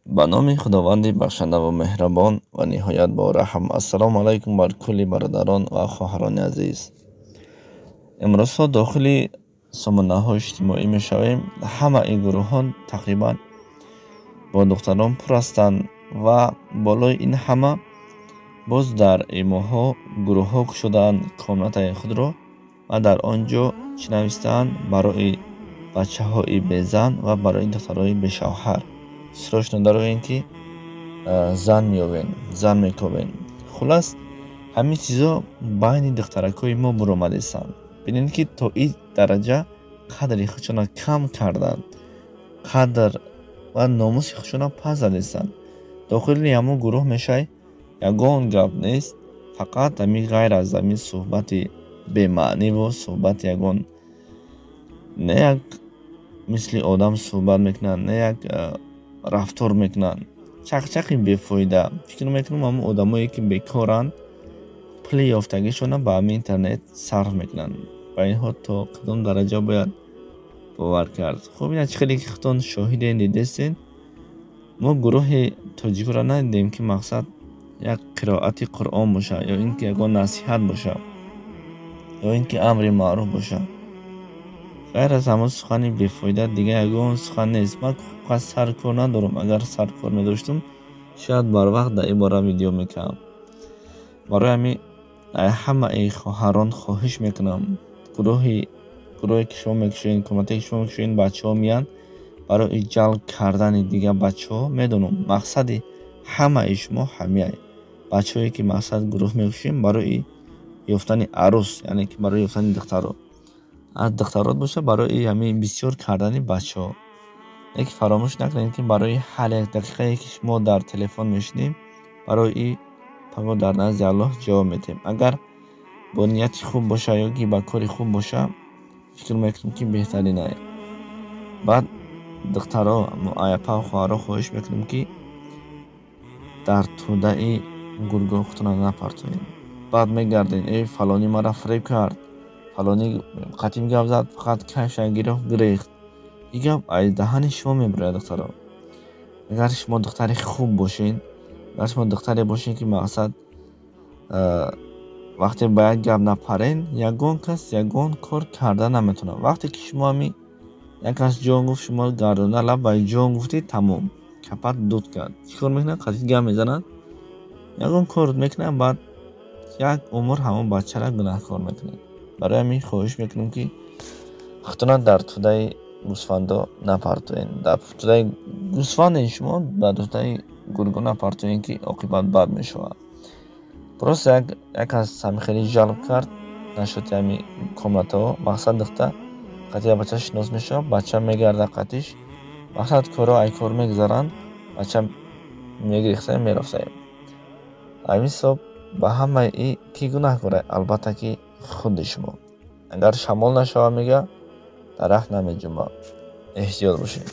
Ба номи Худованди бахшандаву меҳрабон ва ниҳоят бораҳм. Ассалому алайкум бар кулли бародарон ва хоҳарони азиз. Имрӯзҳо дохили сомонаҳои иҷтимоӣ мешавем. Ҳамаи гурӯҳҳо тақрибан бо духтарон пур ҳастанд ва болои ин ҳама боз дар имоҳо гурӯҳҳо кушодаанд комнатаи худро ва дар он ҷо чӣ навиштаанд? Барои бачаҳои безан ва барои духтарои бешавҳар. Срочно дароен, ки зан меёбен, зан мекобен. Хуллас, ҳамин чизо байни духтаракҳои мо буромадистанд. Бинед, ки то ин дараҷа қадри худшона кам карданд, қадр ва номуси худшона пас задистанд. Дохили ҳамон гурӯҳ мешавӣ, ягон гап нест, фақат ҳамин, ғайр аз ҳамин суҳбати бемаъниву суҳбати ягон, не як мисли одам суҳбат мекунанд, не як рафтор мекунанд, чақчақи бефоида. Фикр мекунам, ҳамон одамое ки бекоранд, пули ёфтагишонро ба ҳамин интернет сарф мекунанд. Ба инҳо то кадом дараҷа бояд бовар кард? Хуб, ина чӣ хеле ки худтон шоҳиден, дидестен, мо гурӯҳи тоҷикоро надидем, ки мақсад як қироати Қуръон бошад ё ин ки ягон насиҳат бошад, ё ин ки амри маъруф бошад. Ғайр аз ҳамон сухани бефоида дига ягон сухан нест. Ман қад сару кор надорам. Агар сару кор медоштум, шояд барвақт дар ин бора видео мекардам. Барои ҳамин ҳамаи хоҳарон хоҳиш мекунам: гурӯҳе ки шумо мекушоед, комнатае ки шумо мекушоед, бачаҳо меянд барои ҷалб кардани дигар бачаҳо. Медонам, мақсади ҳамаи шумо ҳамияй. Бачаҳое ки мақсад гурӯҳ мекушем барои ёфтани арӯс, яъне ки барои ёфтани духтаро, аз духтарот боша, барои ҳамин бисёр кардани бачаҳо. Лекин фаромӯш накунед, ки барои ҳар як дақиқае ки шумо дар телефон мешинед, барои паго дар назди Аллоҳ ҷавоб медиҳем. Агар бо нияти хуб боша ё ки ба кори хуб боша, фикр мекунам, ки беҳтаринае. Баъд духтаро, аяпа, хоҳаро хоҳиш мекунам, ки дар тӯдаи гургҳо худтонро напартоед. Баъд мегардед: «Эй, фалонӣ маро фиреб кард, фалонӣ қатим гап зад, фақат кайфша гирифт, гирехт». Ин гап аз даҳани шумо мебирояд, духтаро. Агар шумо духтари хуб бошед, агар шумо духтаре бошед, ки мақсад вақте ба як гап напарен, ягон кас ягон кор карда наметавонад. Вақте ки шумо ҳамин як кас ҷон гуфт, шумо гардонда лаб ба ҷон гуфтед, тамом, капат дуд кард. Чӣ кор мекунад? Қатӣ гап мезанад, ягон кор мекунад, баъд як умр ҳамон бачаро гунаҳкор мекунед. Барои ҳамин хоҳиш мекунем, ки худтонро дар тӯдаи гӯсфандо напартоед. Дар тӯдаи гӯсфанден шумо, дар тӯдаи гургҳо напартоед, ки оқибат бад мешавад. Просто як кас ҳамин хеле ҷалб кард нашоти ҳамин комнатаҳо. Мақсад, духтар қатъи як бача шинос мешавад, бача мегардад қатиш, мақсад, корҳо ай кор мегузаранд, бача мегирифта мерафта. Ҳамин ҳисоб ба ҳамаи ин кӣ гунаҳкор? Албатта ки худи шумо. Агар шамол нашавад, мега, дарахт намеҷунбад. Эҳтиёт бошед.